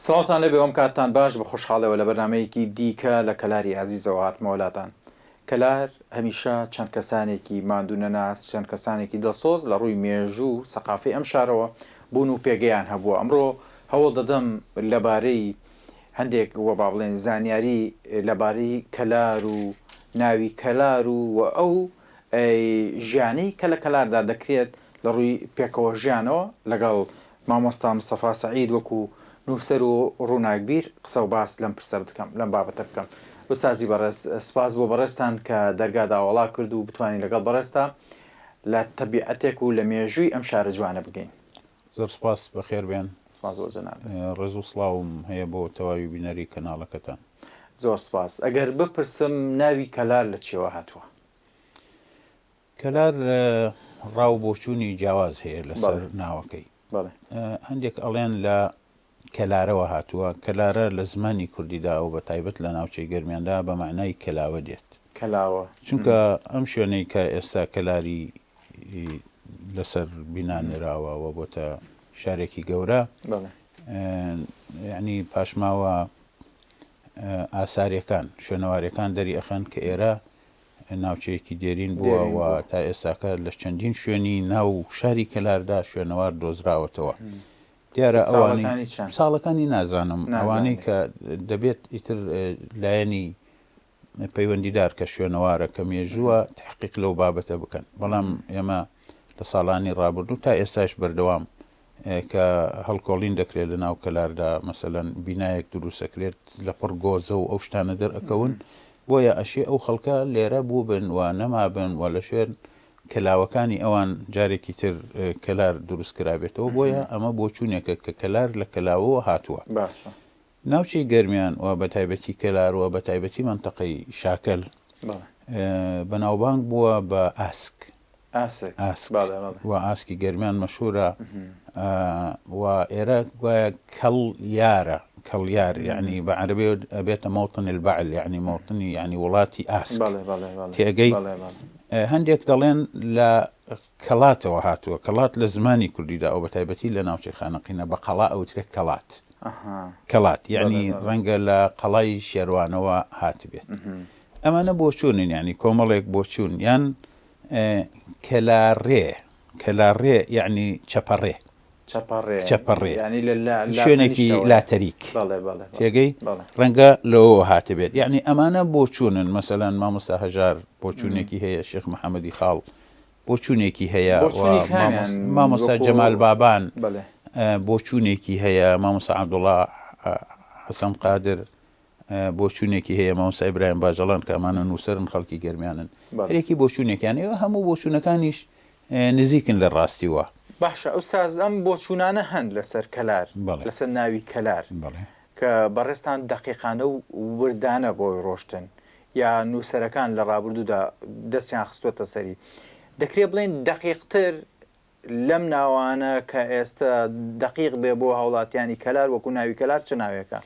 سڵاوتان لێبێ ئەم کاتتان باش بە خۆشحاڵەوە لە بەرنامەیەکی دیکە لە کەلاری ئازیزەوە هاتمەوە لاتان. کەلار هەمیشە چەند کەسانێکی ماندوو نەناس، چەند کەسانێکی دڵسۆز لە ڕووی مێژوو و سەقافەی ئەم شارەوە بوون و پێگەیان هەبووە. ئەمڕۆ هەوڵ دەدەم لەبارەی هەندێک وە با بڵێین زانیاری لەبارەی کەلار و ناوی کەلار و و ئەو ژیانەی کە لە کەلاردا دەکرێت لە ڕووی پێکەوە ژیانەوە لەگەڵ مامۆستا مستەفا سەعید وەکو نووسەر و ڕووناکبیر قسە و باس لەم پرسە بکەم لەم بابەتە بکەم. ئوستازی بەڕێز سپاس بۆ بەڕێزتان کە دەرگا داوەڵا کرد و بتوانین لەگەڵ بەڕێزتا لە تەبیعەتێک و لە مێژووی ئەم شارە جوانە بگەین. زۆر سپاس بەخێر بێن. سپاس بۆ جەنابت. ڕێز و سڵاوم هەیە بۆ تەواوی بینەری کەناڵەکەتان. زۆر سپاس. ئەگەر بپرسم ناوی کەلار لە چیەوە هاتووە؟ کەلار ڕا و بۆچوونی جیاواز هەیە لەسەر ناوەکەی. هەندێک ئەڵێن لە کەلارەوە هاتووە، کەلارە لە زمانی کوردیدا و بە تایبەت لە ناوچەی گەرمیاندا بە مەعنای کەلاوە دێت. کەلاوە. چونکە ئەم شوێنەی کە ئێستا کەلاری لەسەر بینا نراوە و بۆتە شارێکی گەورە، یعنی پاشماوە ئاساریەکان، شوێنەوارەکان دەری ئەخەن کە ئێرە ناوچەیەکی دێرین بووە و تا ئێستاکە لە چەندین شوێنی ناو شاری کەلاردا شوێنەوار دۆزراوەتەوە. دیارە ئەوانەی ساڵەکانی نازانم ئەوانەی کە دەبێت ئیتر لایەنی پەیوەندیدار کە شوێنەوارە کە مێژووە تحقیق لەو بابەتە بکەن بەڵام ئێمە لە ساڵانی ڕابردوو تا ئێستاش بەردەوام کە هەڵکۆڵین دەکرێت لە ناو کەلاردا مەسەلەن بینایەک دروستەکرێت لە پڕ گۆزە و ئەو شتانە دەرئەکەون بۆیە ئەشێ ئەو خەڵکە لێرە بووبن و نەمابن و لە شوێن کەلاوەکانی ئەوان جارێکی تر کەلار دروست کرابێتەوە بۆیە ئەمە بۆچوونێکە کە کەلار لە کەلاوەوە هاتووە. باشە. ناوچەی گەرمیان و بە تایبەتی کەلار و بە تایبەتی مەنتەقەی شاکەل بەناوبانگ بووە بە ئاسک. ئاسک و ئاسکی گەرمیان مەشهورە و ئێرە گوایە کەڵ یارە کەڵیار یعنی بە عەرەبی ئەبێتە مەوتن البعل یعنی مەوتنی یعنی وڵاتی ئاسک تێگەی هەندێک دەڵێن لە کەڵاتەوە هاتووە کەڵات لە زمانی کوردیدا ئەو بەتایبەتی لە ناوچەی خانەقینە بە قەڵا ئەوترێت کەڵات کەڵات یعنی ڕەنگە لە قەڵای شێروانەوە هاتبێت ئەمانە بۆچوونن یعنی کۆمەڵێک بۆچوون یان کەلاڕێ کەلاڕێ یعنی چەپەڕێ چەپەڕێ چەپەڕێ یعنی لە لا لا شوێنێکی تەنیشتەوەیە. لاتەریک بەڵێ بەڵێ بەڵێ تێگەی بەڵێ ڕەنگە لەوەوە هاتبێت یعنی ئەمانە بۆچوونن مەسەلەن مامۆستا هەژار بۆچوونێکی هەیە شێخ محەممەدی خاڵ بۆچوونێکی هەیە و بۆچوونی کامیان مامۆستا وەکو جەمال بابان بەڵێ بۆچوونێکی هەیە مامۆستا عەبدوڵڵا حەسەن قادر بۆچوونێکی هەیە مامۆستا ئیبراهیم باجەڵان کە ئەمانە نووسەرن خەڵکی گەرمیانن هەرێکی بۆچوونێکیان هەیە هەموو بۆچوونەکانیش نزیکن لە ڕاستیوە. باشە ئوستاز ئەم بۆچوونانە هەن لەسەر کەلار لەسەر ناوی کەلار کە بەڕێزتان دەقیقانە و وردانە بۆی ڕۆشتن یا نووسەرەکان لە ڕابردوودا دەستیان خستووەتە سەری دەکرێ بڵێین دەقیقتر لەم ناوانە کە ئێستە دەقیق بێ بۆ هاوڵاتیانی کەلار وەکو ناوی کەلار چ ناوێکە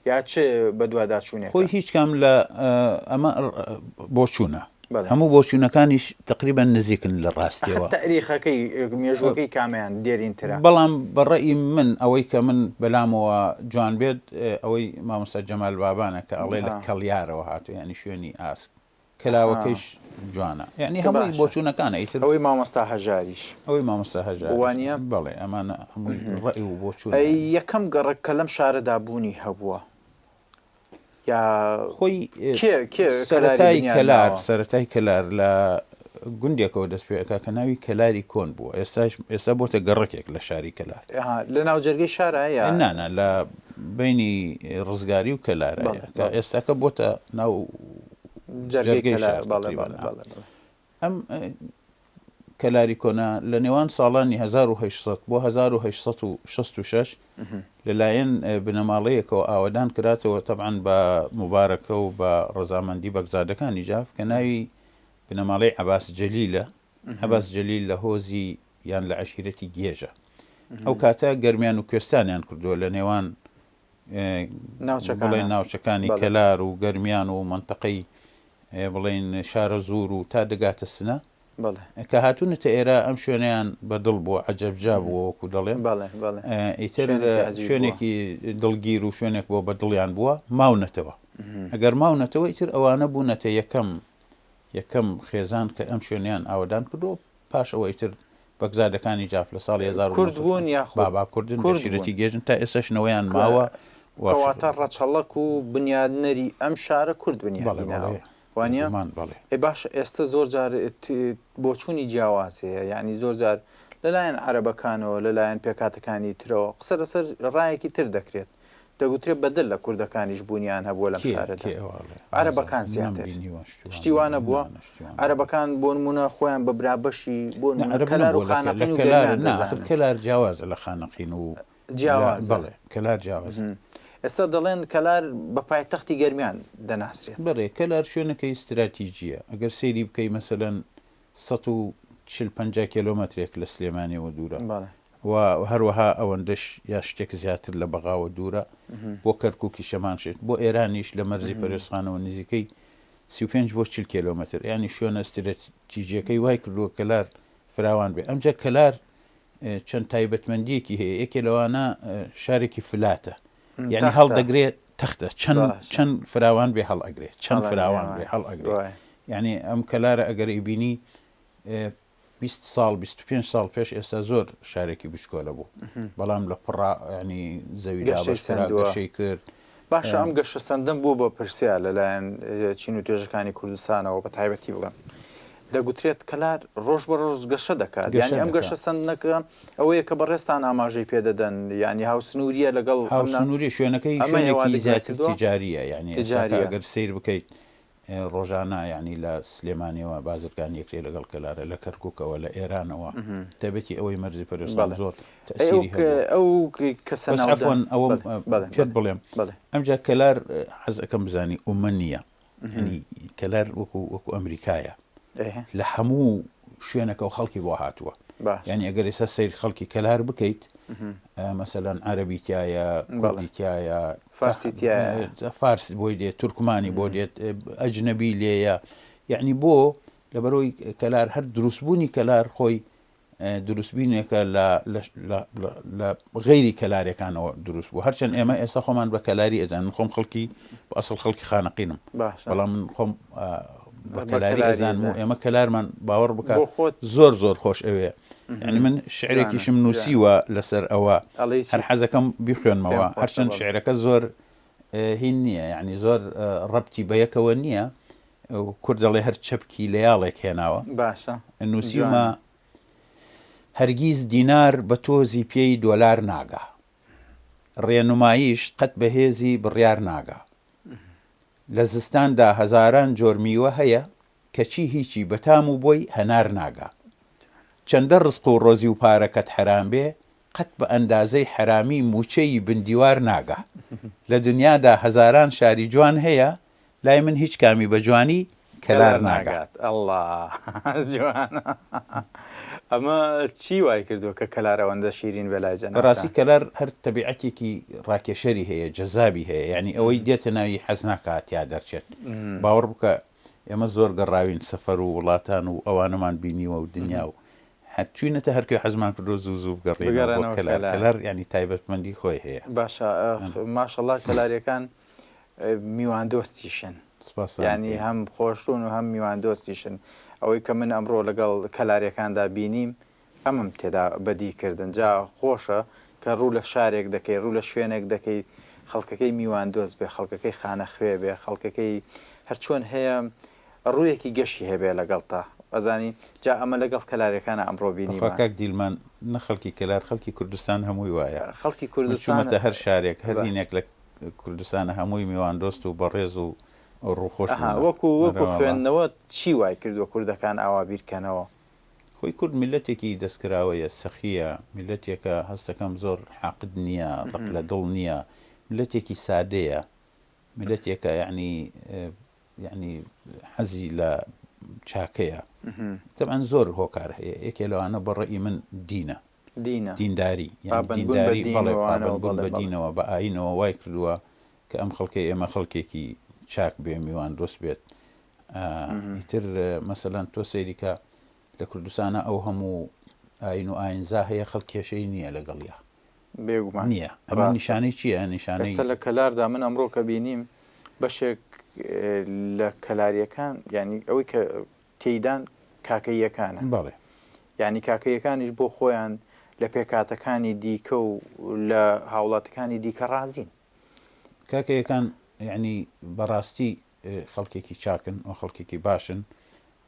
یا چ بەدواداچوونێکە؟ خۆی هیچ کام لە ئەمە بۆچوونە هەموو بۆچوونەکانیش تقریبا نزیکن لە ڕاستیەوە تاریخەکەی مێژوەکەی کامیان دێرینترە بەڵام بەڕئی من ئەوەی کە من بەلامەوە جوان بێت ئەوەی مامۆستا جەمال بابانە کە ئەڵێ لە کەڵیارەوە هاتو ینی شوێنی ئاسک کەلاوەکەیش جوانە یعنی هەمووی بۆچوونەکانە ئیتر ئەوەی مامۆستا هەژاریش ئەوەی مامۆستا هەژار وانە بەڵێ ئەمانە هەمووی ڕەئی و بۆچوون ئەی یەکەم گەڕەک کە لەم شارەدا بوونی هەبووە یا خۆی کێ کێ سەرەتای کەلار سەرەتای کەلار لە گوندێکەوە دەست پێ ئەکا کە ناوی کەلاری کۆن بووە ئێستاش ئێستا بۆتە گەڕەکێک لە شاری کەلار لە ناو جەرگەی شارە یا نانا لە بینی ڕزگاری و کەلارە کە ئێستاکە بۆتە ناو جەرگەی شار ئەم کەلاری کۆنا لە نێوان ساڵانی 1800 بۆ 1866 لەلایەن بنەماڵەیەکەوە ئاوەدان کراتەوە تەبعەن بە موبارەکە و بە ڕەزامەندی بەگزادەکانی جاف کە ناوی بنەماڵەی عەباس جەلیلە، عەباس جەلیل لە هۆزی یان لە عەشیرەتی گێژە. ئەو کاتە گەرمیان و کوێستانیان کردووە لە نێوان بڵێن ناوچەکانی کەلار و گەرمیان و مەنتەقەی بڵێن شارەزوور و تا دەگاتە سنە. بەڵێ. کە هاتوونەتە ئێرە ئەم شوێنەیان بە دڵ بووە، عەجەب جا بووە وەکو دەڵێن. بەڵێ، بەڵێ. ئیتر شوێنێکی عەجیب بووە. شوێنێکی دڵگیر و شوێنێک بووە بە دڵیان بووە، ماونەتەوە. ئەگەر ماونەتەوە ئیتر ئەوانە بوونەتە یەکەم یەکەم خێزان کە ئەم شوێنەیان ئاوەدان کردووە، پاش ئەوە ئیتر بەگزادەکانی جاف لە ساڵی کورد بوون 1900 یاخود بابا کوردن، کورد عەشیرەتی بوون؟ گێژن تا ئێستاش نەوەیان ماوە و کەواتە ڕەچەڵەک و بنیادنەری ئەم شارە کورد بەڵێ بنیادی بەڵێ ناوە. وانیە؟ بێگومان بەڵێ. ئەی باشە ئێستە زۆر جار بۆچوونی جیاواز هەیە یانی زۆر جار لەلایەن عەرەبەکانەوە لەلایەن پێکهاتەکانی ترەوە قسە لەسەر ڕایەکی تر دەکرێت دەگوترێت بەدەر لە کوردەکانیش بوونیان هەبووە لەم کێ شارەدا کێ ئەوە ئەڵێ؟ عەرەبەکان نازانم زیاتر نەمبینیوە شتی وام شتی وا نەبینیوە نەبووە نا نا شتی وام نەبینیوە. عەرەبەکان بۆ نموونە خۆیان بە برابەشی بۆ نا نموونە عەرەب کەلار و نەبووە لە کە لە خانەقین و کەلار گەرمیان نا ئاخر دەزانن. کەلار جیاوازە لە خانەقین و لە جیاوازە. بەڵێ کەلار جیاوازە. ئێستا دەڵێن کەلار بە پایتەختی گەرمیان دەناسرێت. بەڵێ کەلار شوێنەکەی ستراتیجییە ئەگەر سەیری بکەی مەسەلەن 140 50 کێلۆمەترێک لە سلێمانیەوە دوورە و هەروەها ئەوەندەش یا شتێک زیاتر لە بەغاوە دوورە بۆ کەرکووکیش هەمان شت بۆ ئێرانیش لە مەرزی پەروێزخانەوە نزیکەی 35 بۆ 40 کێلۆمەتر یانی شوێنە ستراتیجیەکەی وای کردووە کەلار فراوان بێ ئەمجا کەلار چەند تایبەتمەندیەکی هەیە یەکێ لەوانە شارێکی فلاتە یعنی هەڵدەگرێ تەختە چەند چەند فراوان بێ هەڵ ئەگرێ چەند فراوان بێ هەڵ ئەگرێ یعنی ئەم کەلارە ئەگەر ئیبینی 20 ساڵ 25 ساڵ پێش ئێستا زۆر شارێکی بچکۆلە بوو بەڵام لە پڕا ینی زەوی گەشەی کرد باشە ئەم گەشەسەندن بوو بە پرسیار لەلایەن چین و توێژەکانی کوردستانەوە بە تایبەتی بڵێم دەگوترێت کەلار ڕۆژ بە ڕۆژ گەشە دەکات یانی ئەم گەشەسەندنەکە ئەوەیە کە بەڕێزتان ئاماژەی پێ دەدەن یانی هاوسنووریە لەگەڵ هاوسنووری شوێنەکەی شوێنێکی زیاتر تیجاریە یانی ئێستاکە ئەگەر سەیر بکەیت ڕۆژانە یانی لە سلێمانیەوە بازرگانی ئەکرێ لەگەڵ کەلارە لە کەرکوکەوە لە ئێرانەوە تایبەتی ئەوەی مەرزی پەروێزخان زۆر تەئسیری هەبوو ئەو کەسە بەس عەفوەن ئەوەم پێت بڵێم ئەمجا کەلار حەز ئەکەم بزانی ئومە نییە یعنی کەلار وەکو وەکو ئەمریکایە لە هەموو شوێنەکە و خەڵکی بۆ هاتووە یعنی ئەگەر ئێستا سەیر خەڵکی کەلار بکەیت مەسەلەن عەربی تایە کوردی تایە فارسی تایە فارس بۆی دێت تورکمانی بۆ دێت ئەجنەبی لێیە یعنی بۆ لەبەرەوەی کەلار هەر دروستبوونی کەلار خۆی دروستبینێکە لە لە غەیری کەلارەکانەوە دروست بوو هەرچەند ئێمە ئێستا خۆمان بە کەلاری ئەزانن خۆم خەڵکی بە ئەسڵ خەڵکی خانەقینم بەڵام من خۆم بە کەلاری ئەزانم و ئێمە کەلارمان باوەڕ بکات زۆر زۆر خۆش ئەوێ یعنی من شعرێکیشم نووسیوە لەسەر ئەوە هەر حەزەکەم بیخوێنمەوە هەرچەند شعرەکە زۆر هین نییە یعنی زۆر ڕەبتی بە یەکەوە نییە کورد دەڵێ هەر چەپکی لە یاڵێک هێناوە. باشە نووسیومە هەرگیز دینار بە تۆزی پێی دۆلار ناگا. ڕێنماییش قەت بە هێزی بڕیار ناگا. لە زستاندا هەزاران جۆر میوە هەیە کەچی هیچی بە تام و بۆی هەنار ناگا. چەندە ڕزق و ڕۆزی و پارەکەت حەرام بێ قەت بە ئەندازەی حەرامی مووچەی بن دیوار ناگا. لە دنیادا هەزاران شاری جوان هەیە لای من هیچ کامی بە جوانی کەلار ناگات. ئەڵا جوانە ئەمە چی وای کردووە کە کەلار ئەوەندە شیرین بێ لای جەنابتان؟ بەڕاستی کەلار هەر تەبیعەتێکی ڕاکێشەری هەیە جەزابی هەیە یانی ئەوەی دێتە ناوی حەز ناکا تیا دەرچێت باوەڕ بکە ئێمە زۆر گەڕاوین سەفەر و وڵاتان و ئەوانەمان بینیوە و دنیا و هەر چوینەتە هەرکوێ حەزمان کردووە زوو زوو بگەڕێینەوە بۆ کەلار کەلار یانی تایبەتمەندی خۆی هەیە. باشە ماشەڵا کەلاریەکان میواندۆستیشن یانی هەم خۆشون و هەم میواندۆستیشن ئەوەی کە من ئەمڕۆ لەگەڵ کەلاریەکاندا بینیم ئەمەم تێدا بەدی کردن جا خۆشە کە ڕوو لە شارێک دەکەی ڕوو لە شوێنێک دەکەی خەڵکەکەی میواندۆست بێ خەڵکەکەی خانەخوێ بێ خەڵکەکەی هەرچۆن هەیە ڕوویەکی گەشی هەبێ لەگەڵتا ئەزانی جا ئەمە لەگەڵ کەلاریەکانا ئەمڕۆ بەخوا بینیمان. کاک دیلمان نە خەڵکی کەلار خەڵکی کوردستان هەمووی وایە خەڵکی من کوردستان چوومەتە هەر شارێک هەر بە. هینێک لە کوردستانە هەمووی میواندۆست و بەڕێز و ڕووخۆش ئەها بوونە وەکو وەکو ئەرەوەڵا. خوێندنەوە چی وای کردووە کوردەکان ئاوا بیرکەنەوە؟ خۆی کورد میللەتێکی دەستکراوەیە، سەخییە، میللەتێکە هەستەکەم زۆر حاقد نییە، ڕق لە دڵ نییە، میللەتێکی سادەیە، میللەتێکە یەعنی یەعنی حەزی لە چاکەیە. تەبعەن زۆر هۆکار هەیە، یەکێ لەوانە بە ڕەئی من دینە. دینە. دینداری، یەعنی پابەندبوون بە دینداری، دین بەڵێ و ئەوانەوە، پابەندبوون بەڵێ بە بەڵێ. دینەوە، بە ئایینەوە وای کردووە کە ئەم خەڵکەی ئێمە خەڵکێکی چاک بێ، میواندۆست بێت. ئیتر مەسەلەن تۆ سەیری کە. لە کوردستانا ئەو هەموو ئاین و ئاینزا هەیە خەڵک کێشەی نییە لەگەڵیا. بێگومان. نییە. ئەمە ڕاستە. نیشانەی چییە؟ نیشانەی. ئێستا لە کەلاردا من ئەمڕۆ کە بینیم بەشێک لە کەلارییەکان یانی ئەوەی کە تێیدان کاکەییەکانە. بەڵێ. یانی کاکەییەکانیش بۆ خۆیان لە پێکهاتەکانی دیکە و لە هاوڵاتیکانی دیکە ڕازین. کاکەیەکان یانی بەڕاستی خەڵکێکی چاکن و خەڵکێکی باشن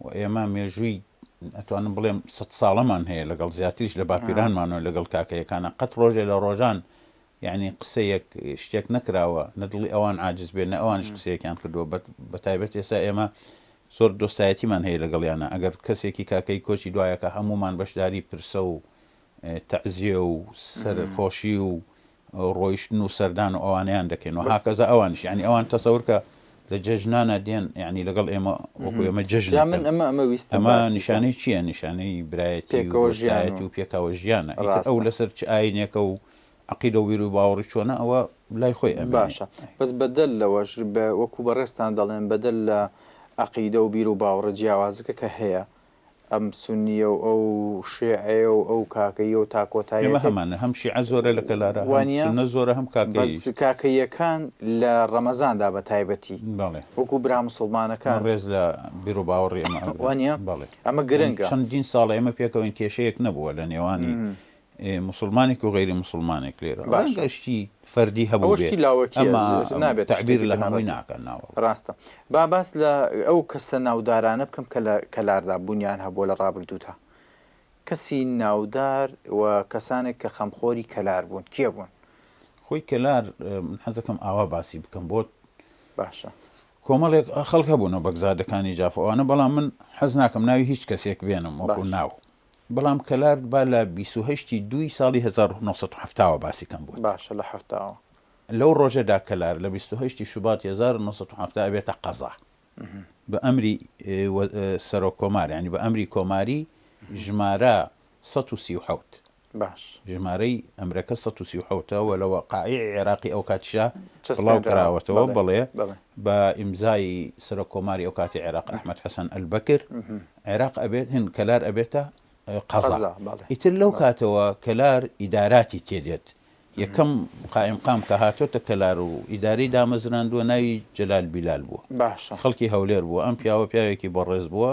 و ئێمە مێژووی ئەتوانم بڵێم سە ساڵەمان هەیە لەگەڵ زیاتریش لە باپیرانمانەوە لەگەڵ کاکەیەکانە قەت ڕۆژێ لە ڕۆژان یعنی قسەیەک شتێک نەکراوە نەدڵی ئەوان عاجز بێ نە ئەوانش قسەیەکیان کردووە بە تایبەت ئێستا ئێمە زۆر دۆستایەتیمان هەیە لەگەڵیانە ئەگەر کەسێکی کاکەی کۆچی دوایەکە هەمومان بەشداری پرسە و تەعزیە و سەرخۆشی و ڕۆیشتن و سەردان و ئەوانەیان دەکەین و هاکەزا ئەوانیش یعنی ئەوان تەسەور کە لە جەژنانە دێن یعنی لەگەڵ ئێمە وەکو ئێمە جەژن جا من ئەمە ئەمە ویستم ئەمە باسی بکەم. نیشانەی چییە نیشانەی برایەتی و پێکەوە ژیان دۆستایەتی و و پێکەوە ژیانە ئیتر ئەو ڕاستە. لەسەر چ ئاینێکە و عەقیدە و بیر و باوەڕی چۆنە ئەوە لای خۆی ئەمێنێ. باشە بەس بەدەل لەوەش بە وەکو بەڕێزتان دەڵێن بەدەل لە عەقیدە و بیر و باوەڕە جیاوازەکە کە هەیە ئەم سونیە و ئەو شێعەیە و ئەو کاکەییە و تا ئێمە کۆتاییەکەی هەمانە هەم شیعە زۆرە لە کەلارا هەم وانیە؟ سوننە زۆرە هەم بەس کاکەییش. کاکەییەکان لە ڕەمەزاندا بە تایبەتی بەڵێ. وەکو برا من موسڵمانەکان ڕێز لە بیروباوەڕی ئێمە ئەگرم. وانیە؟ بەڵێ. ئەمە یانی گرنگە. چەندین ساڵە ئێمە پێکەوەین کێشەیەک نەبووە لە نێوانی موسڵمانێک و غەیری موسڵمانێک لێرە. باشە. ڕەنگە شتی فەردی ئەوە هەبووبێ شتی لاوەکیە ئەما نابێتە تەعبیر شتێکی لە هەمووی بنەڕەتی. ناکا ناوەڵا. ڕاستە. با باس لە ئەو کەسە ناودارانە بکەم کە لە کەلاردا بوونیان هەبووە لە ڕابردوودا. کەسی ناودار و کەسانێک کە خەمخۆری کەلار بوون کێ بوون؟ خۆی کەلار من حەزەکەم ئاوا باسی بکەم بۆت. باشە. کۆمەڵێک خەڵک هەبوون و بەگزادەکانی جاف ئەوانە بەڵام من حەز ناکەم ناوی هیچ کەسێک بێنم وەکو باش. ناو. بەڵام کەلار با لە 28 ی دووی ساڵی 1970 وە باسی کەم بۆت. باشە لە حەفتاوە. لەو ڕۆژەدا کەلار لە 28 ی شوباتی 1970 ئەبێتە قەزا. بە ئەمری سەرۆک کۆمار یانی بە ئەمری کۆماری ژمارە 137. باش. ژمارەی ئەمرەکە 137 ە و لە وەقائیعی عێراقی ئەو کاتیشا بڵاو چەسپێنراوە. کراوەتەوە بەڵێ. بەڵێ بەڵێ. بە ئیمزای سەرۆک کۆماری ئەو کاتی عێراق ئەحمەد حەسەن ئەلبەکر عێراق ئەبێت هن کەلار ئەبێتە قەزا. قەزا بەڵێ. ئیتر لەو بەڵێ. کاتەوە کەلار ئیداراتی تێدێت یەکەم قائیمقام کە هاتۆتە کەلار و ئیدارەی دامەزراندووە ناوی جەلال بیلال بووە. باشە. خەڵکی هەولێر بووە. ئەم پیاوە پیاوێکی بەڕێز بووە.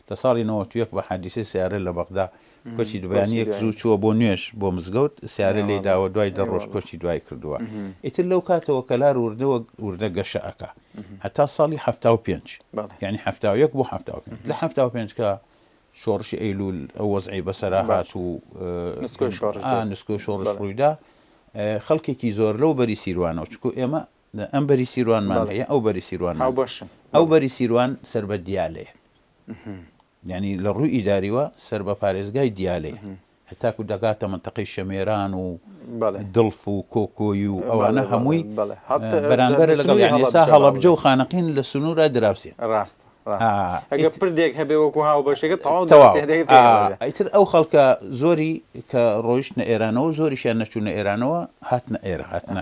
لە ساڵی 91 بە حادیسەی سەیارە لە بەغدا کۆچی کۆچی بەیانییەک دوایی. زوو چووە بۆ نوێژ بۆ مزگەوت سەیارە لێی ئەیوەڵا داوە دوای دە ڕۆژ ئەیوەڵا. کۆچی دوای کردووە. ئیتر لەو کاتەوە کەلار وردە وردە گەشە ئەکا هەتا ساڵی 75 بەڵێ. یانی 71 بۆ 75 لە 75 کە شۆڕشی ئەیلوول ئەو وەزعەی بەسەرا هات باش و نسکۆی شۆڕش ئا دێت نسکۆی شۆڕش بەڵێ. ڕوویدا خەڵکێکی زۆر لەو بەری سیروانەوە چکو ئێمە ئەم بەری سیروانمان بەڵێ هەیە ئەو بەری سیروانمان هاوبەشن ئەو بەڵێ. بەری سیروان سەر بە دیالەیە یعنی لە ڕووی ئیداریوە سەر بە پارێزگای دیالەیە هەتاکو دەگاتە منتەقەی شەمێران و بەڵێ. دڵف و کۆکۆی و ئەوانە بەڵێ بەڵێ هەمووی بەڵێ هەت بەرانبەرە لەگەڵ سنووری یعنی ئێستا هەڵەبجە با هەڵەبجە و بڵێین. خانەقین لە سنوورا دراوسێن ڕاستە ڕاستە ئەگەر ئیت پردێک هەبێ وەکو هاوبەشێکە تەواو تەواو دراوسێ دەکە پێکەوە بێ. ئیتر ئەو خەڵکە زۆری کە ڕۆیشتنە ئێرانەوە زۆریشیان نەچوونە ئێرانەوە هاتنە ئێرە هاتنە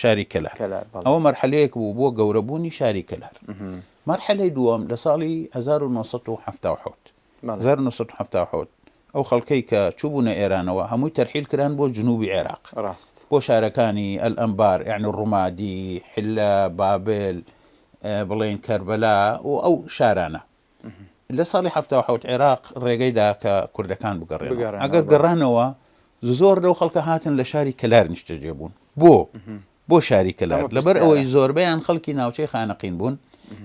شاری کەلار کەلار بەڵێ. ئەوە مەرحەلەیەک بوو بۆ گەورەبوونی شاری کەلار مەرحەلەی دووەم لە ساڵی 1977 بەڵێ. 1977 ئەو خەڵکەی کە چووبوونە ئێرانەوە هەمووی تەرحیل کران بۆ جنوبی عێراق ڕاست. بۆ شارەکانی ئەلئەنبار یەعنی ڕومادی، حلە، بابل، بڵێین کەربەلا و ئەو شارانە. لە ساڵی 77 عێراق ڕێگەی دا کە کوردەکان بگەڕێنەوە. بگەڕێنەوە ئەگەر بەڵێ. گەڕانەوە زۆر لەو خەڵکە هاتن لە شاری کەلار نیشتەجێ بوون. بۆ؟ بۆ شاری کەلار؟ ئەمە لەبەر ئەوەی پرسیارە. زۆربەیان خەڵکی ناوچەی خانەقین بوون،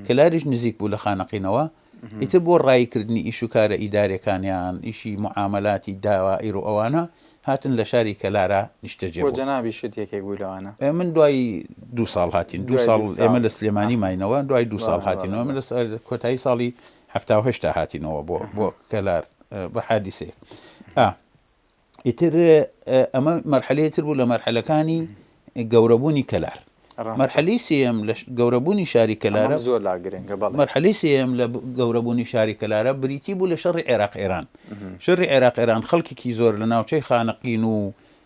کەلاریش نزیک بوو لە خانەقینەوە، ئیتر بۆ ڕاییکردنی ئیش و کارە ئیدارێکانیان، ئیشی موعامەلاتی داوائیر و ئەوانە، هاتن لە شاری کەلارا نیشتەجێ بۆ بوون. جەنابیشت یەکێک بووی لەوانە؟ من دوای دوو ساڵ هاتین، دوو دوای ساڵ دوو ئێمە ساڵ. لە سلێمانی ماینەوە، دوای دوو ساڵ بەڵێ بەڵێ هاتینەوە، ئێمە بەڵێ. لە کۆتایی ساڵی 78 دا هاتینەوە بۆ بۆ کەلار بە حادیسەیەک. ئا ئیتر ئەمە مەرحەلەیە تر بوو لە مەرحەلەکانی گەورەبوونی کەلار. ڕاستە. مەرحەلەی سێیەم لە گەورەبوونی شاری ئەمەم کەلارە زۆر لا گرنگە بەڵێ. مەرحەلەی سێیەم لە گەورەبوونی شاری کەلارە بریتی بوو لە شەڕی عێراق ئێران. شەڕی عێراق ئێران خەڵکێکی زۆر لە ناوچەی خانەقین و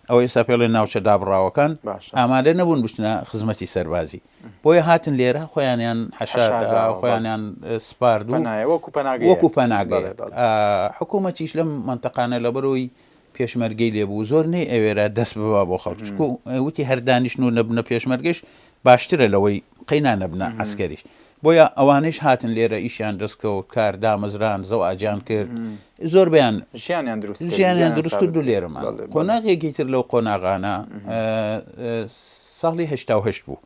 ئەوە ئێستا پێڵێن ناوچە دابڕاوەکان ئامادە نەبوون بچنە خزمەتی سەربازی بۆیە هاتن لێرە خۆیانیان حەشاردا خۆیانیان سپارد و وەکو پەناگەیەک حکوومەتیش لەم مەنتەقانە لەبەرەوەی پێشمەرگەی لێبوو زۆر نەی ئەوێرا دەست ببا بۆ خەڵک چکو وتی هەر دانیشن و نەبنە پێشمەرگەش باشترە لەوەی قەینا نەبنە عەسکەریش بۆیە ئەوانەیش هاتن لێرە ئیشیان دەست کەوت کار دامەزران زەواجیان کرد زۆربەیان ژیانیان دروست کرد ژیانیان دروست کرد و لێرە مان قۆناغێکی تر لەو قۆناغانە ساڵی 88 بوو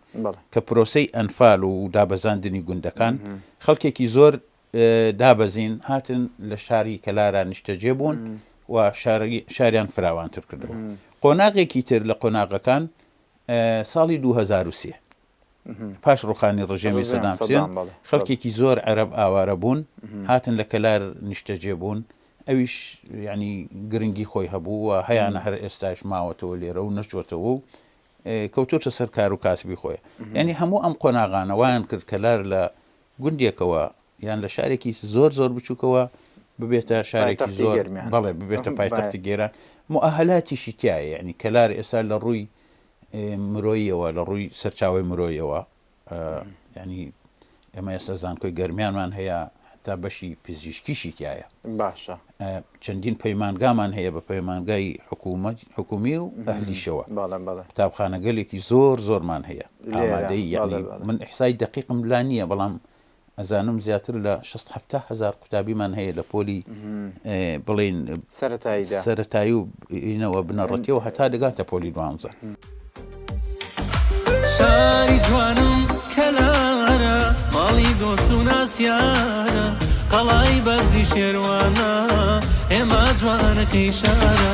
کە پرۆسەی ئەنفال و دابەزاندنی گوندەکان خەڵکێکی زۆر دابەزین هاتن لە شاری کەلارا نیشتەجێ بوون و شاریان فراوانتر کردەوە قۆناغێکی تر لە قۆناغەکان ساڵی 2003 پاش ڕوخانی ڕژێمی سەدام حوسێن خەڵکێکی زۆر عەرەب ئاوارە بوون هاتن لە کەلار نیشتەجێ بوون ئەویش یعنی گرنگی خۆی هەبوو و هەیانە هەر ئێستاش ماوەتەوە لێرە و نەچۆتەوە و کەوتۆتە سەر کار و کاسبی خۆی یعنی هەموو ئەم قۆناغانە وایان کرد کەلار لە گوندێکەوە یان لە شارێکی زۆر زۆر بچووکەوە ببێتە شارێکی زۆر بەڵێ ببێتە پایتەختی گێران موئەهەلاتیشی تایە یعنی کەلار ئێستا لە ڕووی مرۆییەوە لە ڕووی سەرچاوەی مرۆیەوە ینی ئێمە ئێستا زانکۆی گەرمیانمان هەیە هەتا بەشی پزیشکیشی تایە باشە چەندین پەیمانگامان هەیە بە پەیمانگای حکوومەت حکومی و ئەهلیشەوە قوتابخانەگەلێکی زۆر زۆرمان هەیە ئامادەی یعنی من ئیحسای دقیقم لا نییە بەڵام ئەزانم زیاتر لە شەست حەفتا هەزار قوتابیمان هەیە لە پۆلی بڵێین سەرەتاییدا سەرەتایی و ئینەوە بنەڕەتیەوە هەتا دەگاتە پۆلی دوانزە. شاری جوانم کەلارە ماڵی دۆست و ناسیارە قەڵای بەرزی شێروانە ئێمە جوانەکەی شارە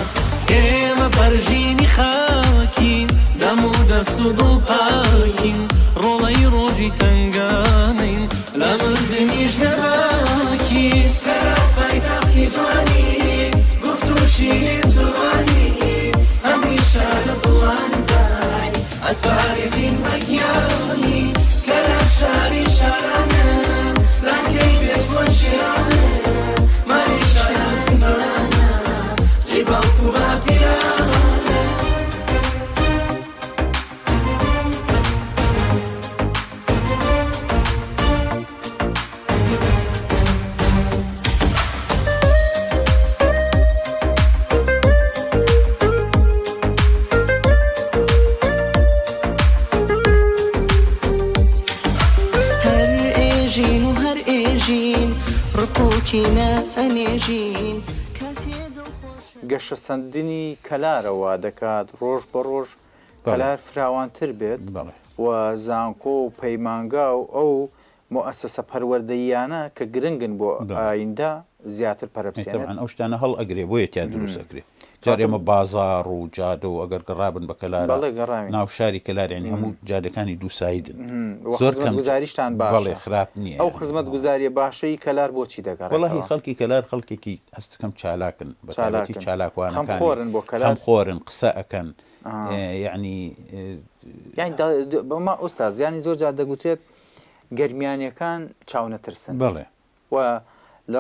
ئێمە پەرژینی خاکین دەم و دەست و دڵ پاکین ڕۆڵەی ڕۆژی تەنگانەین لە مردنیش بێباکین. کەرەک پایتەختی جوانی گفت و شیرین زوانی هەمیشە لە دڵاندای ئەتپارێزین بە گیانی کەرەک شاری شارانە لانکەی بێجگۆن شێرانە مایەی شانازی زۆرانە جێی باوک و باپیرانە. هەر ئێژین و هەر ئێژین ڕق و کینە ئەنێژین کاتێ دڵخۆشە. گەشەسەندنی کەلارە وا دەکات ڕۆژ بە ڕۆژ کەلار فراوانتر بێت و زانکۆ و پەیمانگا و ئەو موئەسەسە پەروەردەییانە کە گرنگن بۆ ئایندە زیاتر پەرە بسێنێت. تەبعەن ئەو شتانە هەڵ ئەگرێ بۆیە تیا دروست ئەکرێ. جار ئێمە بازاڕ و جادە و ئەگەر گەڕابن بە کەلارا ناو شاری کەلار یانی هەموو جادەکانی دوو سایدن زۆر کەم خزمەتگوزاریشتان باشە. بەڵێ خراپ نییە ئەو خزمەتگوزارییە باشەی کەلار بۆچی دەگەڕێتەوە؟ وەڵاهی خەڵکی کەلار خەڵکێکی هەست دەکەم چالاکن بەتایبەتی چالاکوانەکانی خەمخۆرن بۆ کەلار خەمخۆرن قسە ئەکەن یعنی یانی بەما ئوستاز یانی زۆر جار دەگوترێت گەرمیانیەکان چاونەترسن بەڵێ و لە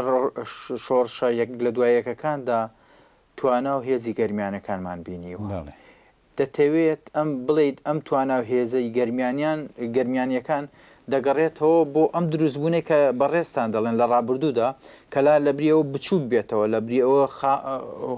شۆڕشە یەک لە دوای یەکەکاندا توانا و هێزی گەرمیانەکانمان بینیوە بەڵێ دەتەوێت ئەم بڵێیت ئەم توانا و هێزەی گەرمیانیان گەرمیانیەکان دەگەڕێتەوە بۆ ئەم دروستبوونەی کە بەڕێزتان دەڵێن لە ڕابردوودا کەلار لەبری ئەوە بچووک بێتەوە لەبری ئەوە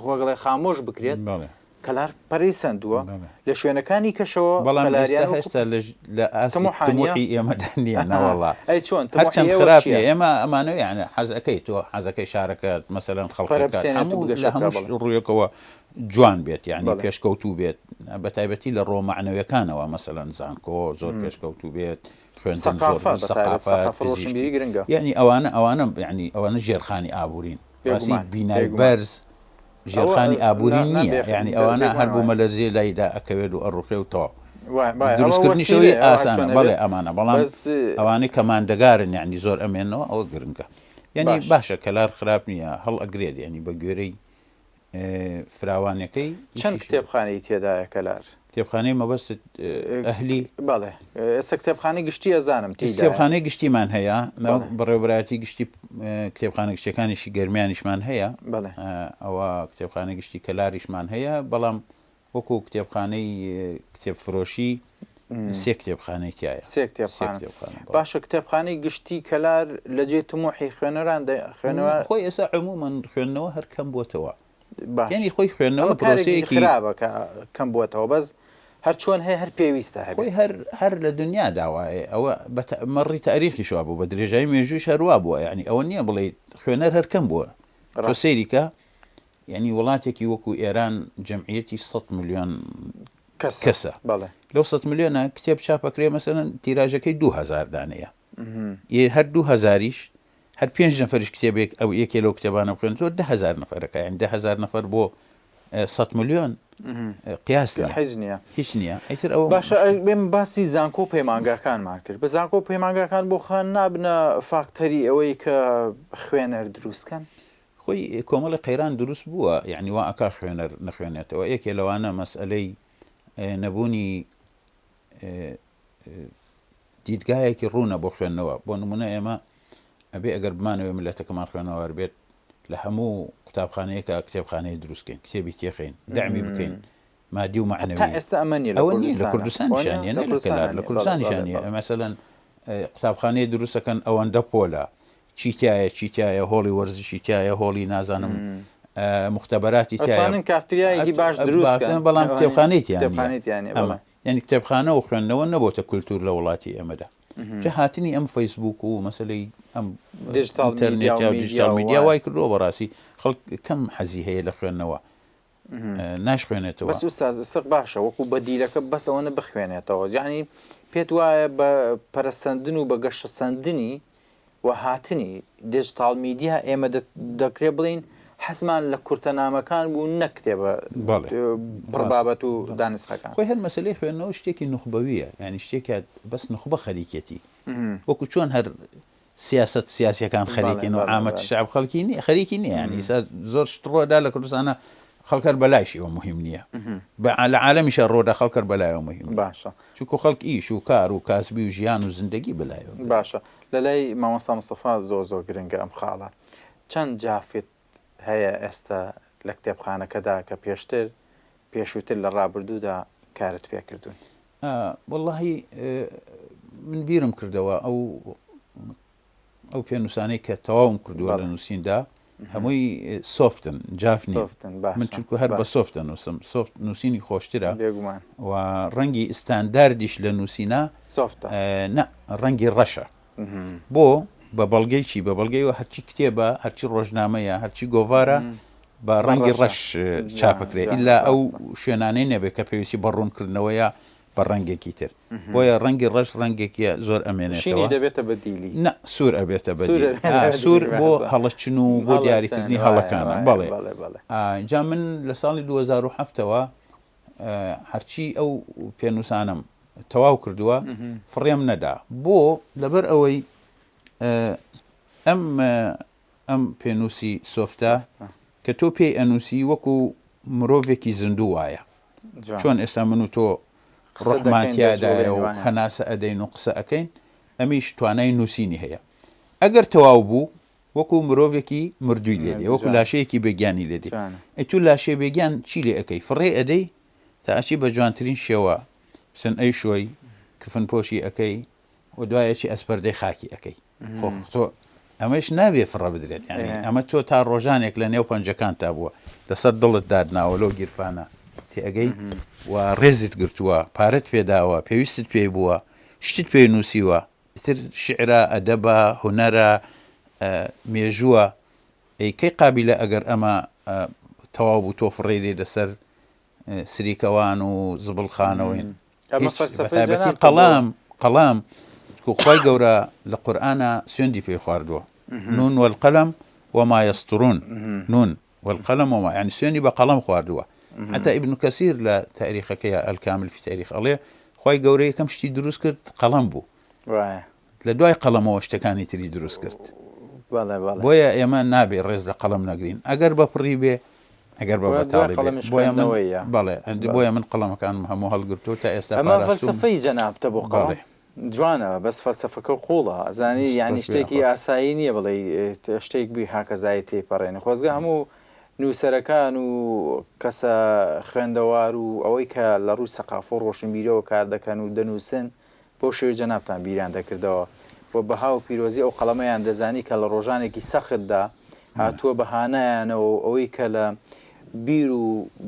خۆگەڵێ خامۆش بکرێت بەڵێ کەلار پەرەی سەندووە لە شوێنەکانی کەشەوە بەڵام کەلاریان ئێستا وەکو هێشتا لە لە ئاستی تموحانە تموحی ئێمەدا نییە نەوەڵا ئەی چۆن تموحی هەرچەند ئێوە خراپ چییە؟ نییە ئێمە ئەمانە یعنی حەز ئەکەی تۆ حەزەکەی شارەکەت مەسەلەن پەرە خەڵکەکەت بسێنێت و هەموو لە بگەشە بکا هەموو بەڵێ ڕوویەکەوە جوان بێت یعنی بەڵێ پێشکەوتوو بێت بە تایبەتی لە ڕووە مەعنەویەکانەوە مەسەلەن زانکۆ زۆر پێشکەوتوو بێت خوێندن زۆر سەقافە بە تایبەت سەقافە سەقافە پزیشکی ڕۆشنبیری گرنگە یعنی ئەوانە ئەوانە یعنی ئەوانە ژێرخانی ئابوورین ڕاستی بێگومان بینای بێگومان بەرز ئەوە ژێرخانی ئابووری نا نییە یانی ئەوانە هەر بوومەلەرزەیە لایدا ئەکەوێت و ئەڕوخێ و تەواو دروستکردنیشەوەی ئاسانە بەڵێ ئەمانە بەڵام ئەوانەی کە ماندەگارن یانی زۆر ئەمێنەوە ئەوە گرنگە یعنی باشە کەلار خراپ نییە هەڵ ئەگرێت یعنی بە گوێرەی فراوانەکەی چەند کتێبخانەی تێدایە کەلار؟ کتێبخانەی مەبەستت ئەهلی؟ بەڵێ ئێستا کتێبخانەی گشتی ئەزانم تێیدایە. کتێبخانەی گشتیمان هەیە، بەڕێوەبەرایەتی گشتی کتێبخانە گشتیەکانیشی گەرمیانیشمان هەیە، ئەوە کتێبخانەی گشتی کەلاریشمان هەیە، بەڵام وەکو کتێبخانەی کتێبفرۆشی سێ کتێبخانەی تایە. سێ کتێبخانە. باشە کتێبخانەی گشتی کەلار لە جێی تموحی خوێنەران خوێنەوە خۆی ئێستا عموما خوێندنەوە هەر کەم بۆتەوە. یانی خۆی خوێندنەوە پرۆسەیەکی خراپە کە کەم بووەتەوە بەس هەر چۆن هەیە هەر پێویستە هەبێت. خۆی هەر هەر لە دنیادا وایە ئەوە بە مەڕی تاریخیش وا بوو بە درێژایی مێژوویش هەر وا بووە یانی ئەوە نییە بڵێیت خوێنەر هەر کەم بووە تۆ سەیری کە یانی وڵاتێکی وەکو ئێران جەمعیەتی 100 ملیۆن کەسە لەو 100 ملیۆنە کتێب چاپەکرێ مەسەلەن تیراژەکەی 2000 دانەیە هەر 2000یش هەر پێنج نەفەریش کتێبێک ئەو یەکێ لەو کتێبانە بخوێنێتەوە 10000 نەفەرەکە یان 10000 نەفەر بۆ 100 ملیۆن قیاس نیە هیچ نییە هیچ نییە ئیتر ئەوە باشە بێم باسی زانکۆ و پەیمانگاکانمان کرد بە زانکۆ و پەیمانگاکان بۆ خان نابنە فاکتەری ئەوەی کە خوێنەر دروستکەن خۆی کۆمەڵی قەیران دروست بووە یعنی وا ئەکا خوێنەر نەخوێنێتەوە یەکێ لەوانە مەسئلەی نەبوونی دیدگایەکی ڕوونە بۆ خوێندنەوە بۆ نمونە ئێمە ئەبێ ئەگەر بمانەوێ ملەتەکەمان خوێنەوار بێت لە هەموو قوتابخانەیەکە کتێبخانەیە دروستکەین کتێبی تێخین دەعمی بکەین مادی و مەعنەوی ئێستا ئەمە نیە ئەوە نیە لە کوردستانیشان نیە لە کەلار لە کوردستانیشان نیە مەسەلەن قوتابخانەیە دروستەکەن ئەوەندە پۆلە چی تایە چی تایە هۆڵی وەرزشی تایە هۆڵی نازانم مختبەراتی تایە کافتریایەکی باش دروست بەڵام کتێبخانەی تیانە ئەمە یانی کتێبخانە و خوێندنەوە نەبۆتە کولتوور لە وڵاتی ئێمەدا. جا هاتنی ئەم فەیسبووک و مەسەلەی ئەم دیجیتاڵ ئینتەرنێت میدیا و و دیجیتاڵ میدیا و میدیا وایە. وای کردووە بەڕاستی خەڵک کەم حەزی هەیە لە خوێندنەوە ناشخوێنێتەوە. بەس ئوستاز سق باشە وەکو بەدیلەکە بەس ئەوەنە بخوێنێتەوە یانی پێت وایە بە پەرەسەندن و بە گەشەسەندنی و هاتنی دیجتاڵ میدیا ئێمە دەکرێ بڵێین حەزمان لە کورتەنامەکان بوو نەک کتێبە پڕ بابەت و دانسقەکان. خۆی هەر مەسەلەی خوێندنەوە شتێکی نوخبەوییە، یانی شتێکە بەس نوخبە خەریکیەتی، وەکو چۆن هەر سیاسەت سیاسیەکان خەریکن و عامەتی شەعب خەڵکی نیە خەریکی نیە، یانی ئیستا زۆر شت ڕۆدا لە کوردستانە خەڵک هەر بەلایشیەوە موهیم نیە، لە عالەمیشا ڕۆدا خەڵک هەر بەلایەوە موهیم نیە، باشە چونکو خەڵک ئیش و کار و کاسبی و ژیان و زیندەگی بەلایەوە گرنگە. باشە لەلای مامۆستا مستەفا زۆر زۆر گرنگە ئەم خاڵە چەند جافت هەیە ئێستا لە کتێبخانەکەدا کە پێشتر پێشووتر لە ڕابردوودا کارت پێکردوون؟ وەڵاهی من بیرم کردەوە ئەو ئەو پێنووسانەی کە تەواوم کردووە لە نووسیندا هەمووی soft ن جاف نین من چونکو هەر بە soft دەنووسم soft نووسینی خۆشترە و ڕەنگی ستانداردیش لە نووسینە soft ە نا ڕەنگی ڕەشە بۆ بە بەڵگەی چی بە بەڵگەیەوە هەرچی کتێبە هەرچی ڕۆژنامەیە هەرچی گۆڤارە بە ڕەنگی ڕەش چاپەکرێ ئیلا ئەو شوێنانەی نەبێت کە پێویستی بە ڕوونکردنەوەیە بە ڕەنگێکی تر بۆیە ڕەنگی ڕەش ڕەنگێکیە زۆر ئەمێنێتەوە. شینیش دەبێتە بەدیلی. نا سوور ئەبێتە بەدیل. سوور بۆ هەڵەچن و بۆ دیاریکردنی هەڵەکانە. بەڵێ. جا من لە ساڵی 2007 ەوە هەرچی ئەو پێنووسانەم تەواو کردووە فڕێم نەدا بۆ لەبەر ئەوەی ئەم ئەم پێنووسی soft ە کە تۆ پێی ئەنووسی وەکو مرۆڤێکی زیندوو وایە چۆن ئێستا من و تۆ ڕۆحمان تیادایە و هەناسە ئەدەین و قسە ئەکەین ئەمیش توانای نووسینی هەیە ئەگەر تەواو بوو وەکو مرۆڤێکی مردووی لێ دێ وەکو لاشەیەکی بێگیانی لێ دێ ئەی تو لاشەی بێگیان چی لێ ئەکەی فڕێ ئەدەی تا ئەچی بە جوانترین شێوە سن ئەی شۆی کفن پۆشی ئەکەی و دوایەکی ئەسپەردەی خاکی ئەکەی خۆ تۆ ئەمەش نابێ فڕە بدرێت یعنی ئەمە تۆ تا ڕۆژانێک لە نێو پەنجەکان تا بووە لەسەر دڵت دادناوە لەو گیرفانە تێئەگەی و ڕێزت گرتووە پارەت پێداوە پێویستت پێی بووە شتت پێ نووسیوە ئیتر شعرە ئەدەبە هونەرە مێژووە ئەی کەی قابیلە ئەگەر ئەمە تەواو بوو تۆ فڕێی دێ لەسەر سریکەوان و زبڵخانەوەین ئەمە هیچ فەلسەفەی بەتایبەتی جەنابتە بۆ قەڵام قەڵام کو خوای گەورە لە قورئانا سوێندی پێی خواردووە نون والقلم وما يسطرون نون والقلم وما يعني سوێنی بە قەڵەم خواردووە حتا ابن کەسیر لە تاریخەکەی الکامل في تاریخ ئەڵێ خوای گەورە یەکەم شتی دروست کرد قەڵەم بوو وایە لە دوای قەڵەمەوە شتەکانی تری دروست کرد. بەڵێ بەڵێ. بۆیە ئێمە نابێ ڕێز لە قەڵەم نەگرین ئەگەر بە پڕی بێ ئەگەر بە دوای بەتاڵی بێ. قەڵەمیش بۆیە من خوێندنەوەیە. بەڵێ ئەندی بەڵێ. بۆیە من قەڵەمەکانم هەموو هەڵگرتووە تا ئێستا ئەمە پاراستووم. فەلسەفەی جەنابتە بۆ قەڵەم؟ بەڵێ. جوانە بەس فەلسەفەکە قووڵە ئەزانی دەست یانی خۆش بێ شتێکی یاخوا. ئاسایی نییە بڵێی شتێک بی هاکەزایی تێیپەڕێنی خۆزگە هەموو. نووسەرەکان و کەسە خوێندەوار و ئەوەی کە لە ڕووی سەقافە و ڕۆشنبیریەوە کار دەکەن و دەنووسن بەو شێوەی جەنابتان بیریان دەکردەوە و بەها و پیرۆزی ئەو قەڵەمەیان دەزانی کە لە ڕۆژانێکی سەختدا هاتووە بە هانایانەوە و ئەوەی کە لە بیر و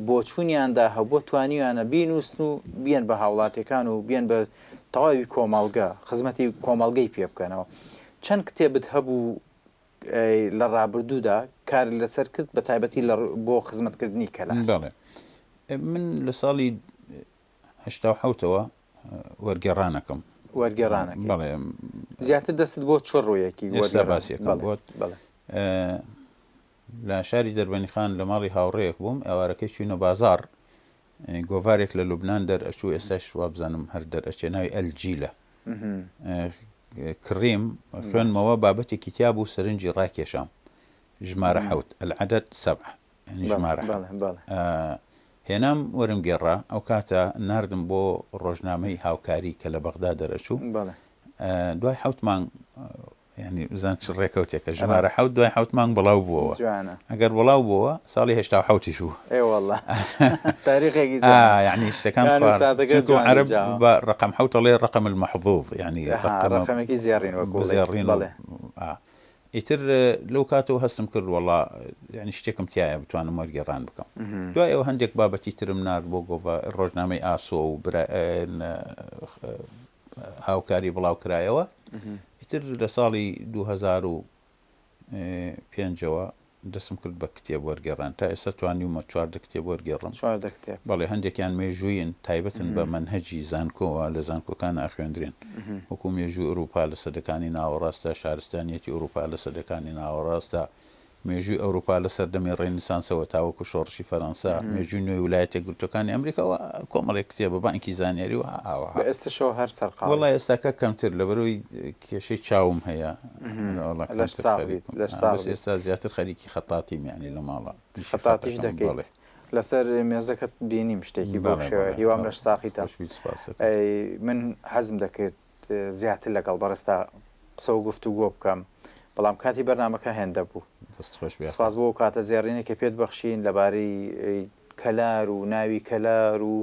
بۆچوونیاندا هەبووە توانیویانە بینووسن و بیەن بە هاوڵاتیەکان و بیەن بە تەواوی کۆمەڵگە خزمەتی کۆمەڵگەی پێ بکەنەوە. چەند کتێبت هەبوو لە ڕابردوودا کارت لەسەر کرد بە تایبەتی لە بۆ خزمەتکردنی کەلار؟ بەڵێ من لە ساڵی 87ەوە وەرگێڕانەکەم وەرگێڕانەکەی بەڵێ زیاتر دەستت بۆ چ ڕوویەکی ئێستا وەرگێڕان باسیەکەم بەڵێ بۆت بەڵێ لە شاری دەربەنیخان لە ماڵی هاوڕێیەک بووم ئێوارەکەی چوینە بازاڕ گۆڤارێک لە لوبناان دەرئەچوو ئێستاش وابزانم هەر دەرئەچێ ناوی ئەلجیلە کڕیم خوێنمەوە بابەتێکی تیا بوو سەرنجی ڕاکێشام ژمارە حەوت العدد سبعە یعنی ژمارە هێنام وەرم گێڕا ئەو کاتە ناردم بۆ ڕۆژنامەی هاوکاری کە لە بەغدا دەرەچوو دوای حەوت مانگ یانی بزان چ ڕێکەوتێکە ژمارە حەوت دوای حەوت مانگ بڵاو بووەوە جوانە ئەگەر بڵاو بووە ساڵی هێشتا حەوتیش بوو ئێ والله تاریخێکی جوانە آه يعني شتەکان یان خوارد ساتەکە چونکە جوانی عەرەب جاوە بە ڕقم حەوت ئەڵێ ڕقم المحظوظ يعني ها ڕقم ڕقمێکی زێڕین وەکو بڵێی زێڕین و بەڵێ آه. ئیتر لەو کاتەوە هەستم کرد وەڵا یعنی شتێکم تایە بتوانم وەرگێڕان بکەم دوای ئەو هەندێک بابەتی ترم نارد بۆ گۆڤا ڕۆژنامەی ئاسۆ و برا هاوکاری بڵاو کرایەوە ئیتر لە ساڵی 2005ەوە دەستم کرد بە کتێب وەرگێڕان تا ئێستا توانیومە 14 کتێب وەرگێڕم 14 کتێب بەڵێ هەندێکیان مێژووین تایبەتن بە مەنهەجی زانکۆوە لە زانکۆکان ئاخوێندرێن وەکو مێژوو ئەوروپا لە سەدەکانی ناوەڕاستدا شارستانیەتی ئەوروپا لە سەدەکانی ناوەڕاستدا مێژووی ئەوروپا لە سەردەمی ڕێنیسانسەوە تاوەکو شۆڕشی فەرەنسا، مێژووی نوێی ولایەتە یەکگرتووەکانی ئەمریکا و کۆمەڵێک کتێبە، بانکی زانیاری و ئاوەها. بە ئێستەشەوە هەر سەرقاڵیت؟ وەڵا ئێستاکە کەمتر، لەبەرئەوەی کێشەی چاوم هەیە، وەڵا لەش کەمتر ساغ بیت، خەریکم. لەش ساغ بەس بیت. ئێستا زیاتر خەریکی خەتاتیم یانی لە ماڵە ئیشی خەتاتیش خەتەکەم، دەکەیت؟ بەڵێ. لەسەر مێزەکەت بینیم شتێکی بەو بەڵێ شێوەیە، بەڵێ هیوام بەڵێ. لەش ساغیتە. خۆش بیت، سوپاست دەکەم. ئەی من حەزم دەکرد زیاتر لەگەڵ بەڕێزتا قسە و گفتوگۆ بکەم، بەڵام کاتی بەرنامەکە هێندە بوو. دەست خۆش بێ. سپاس بۆ ئەو کاتە زێڕینەی کە پێت بەخشین لەبارەی کەلار و ناوی کەلار و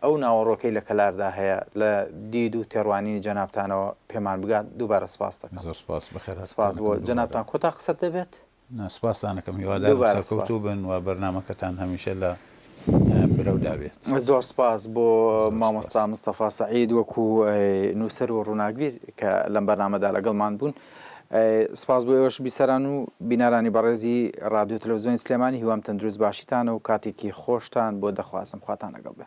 ئەو ناوەڕۆکەی لە کەلاردا هەیە لە دید و تێڕوانینی جەنابتانەوە پێمان بگات، دووبارە سپاست دەکەم. زۆر سپاس، بەخێرهاتنتان سپاس بۆ دەکەم دووبارە. جەنابتان. کۆتا قسەت دەبێت؟ نا سپاستان ئەکەم هیوادارم دووبارە سەرکەوتوو سپاس. بن و بەرنامەکەتان هەمیشە لە برەودا بێت. زۆر سپاس بۆ زۆر سپاس. مامۆستا مستەفا سەعید وەکو نووسەر و ڕووناکبیر کە لەم بەرنامەدا لەگەڵمان بوون. سپاس بۆ ئێوەش بیسەران و بینەرانی بەڕێزی ڕادیۆ تەلەفزیۆنی سلێمانی هیوام تەندروست باشیتانە و کاتێکی خۆشتان بۆ دەخوازم خواتان لەگەڵ بێ.